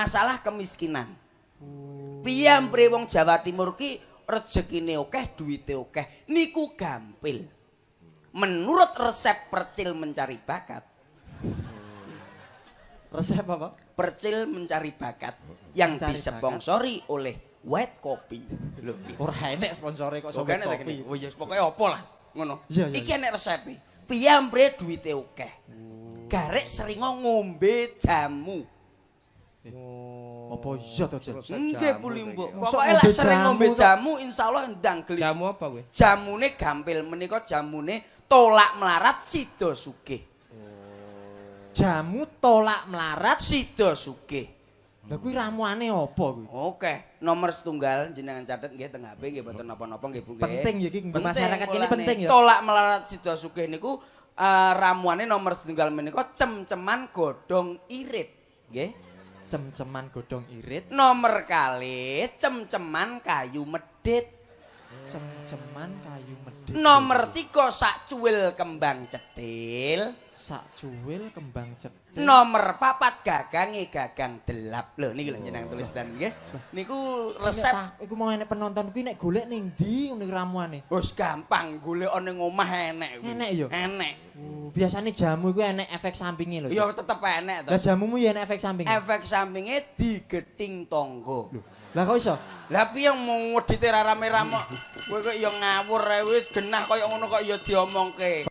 Masalah kemiskinan. Piye ampre wong Jawa Timur ki rejekine akeh, duwite akeh, niku gampil. Menurut resep Percil Mencari Bakat, Resep apa? Percil Mencari Bakat yang Mencari disponsori oleh White Kopi. Lho, Ora enek sponsore kok kok Sobat enek ta Kopi. kene? Oh iya, pokoke apa lah ngono. Iya, Iki enek resepe. Piye ampre duwite akeh? Garek seringo ngombe jamu. Oh. Apa iya to, Jel? Resep Nggih, jamu Bu Limbuk. ta iki. Mosok Pokoke lek ngombe sering jamu ngombe to? Jamu, insyaallah ndang gelis. Jamu apa kuwi? Jamune gampil menika jamune tolak melarat sida sugih. Jamu tolak melarat. Sida sugih. Lah kuwi ramuane apa kuwi? Oke, nomor setunggal jenengan catet nggih teng HP nggih, mboten napa-napa nggih, Bu nggih. Penting ya iki nggo Penting, masyarakat kene mulane. Penting ya. Tolak melarat sida sugih niku ramuane nomor setunggal menika cem-ceman godhong irit. Nggih. Cem-ceman godhong irit, Nomor kalih cem-ceman kayu medhit. Cem-ceman kayu medhit. Nomor 3 sak cuwil kembang cethil. Sak cuwil kembang cethil. Nomor 4 gagange gagang delap. Lho, niki lho jenengan tulis dan nggih. Niku resep. Iku mau enek penonton kuwi nek golek ning ndi ngono iki ramuane? Wis gampang, golek ning omah enek kuwi. Enek ya? Enek. Oh, biasane jamu iku enek efek sampinge lho. Ya tetep enek to. Lah jamumu ya enek efek sampinge? Efek sampinge digeting tangga. Lho, lah kok iso? Lah piye mau wedite ra rame-rame. Kowe kok ya ngawur ae, wis genah kaya ngono kok ya diomongke.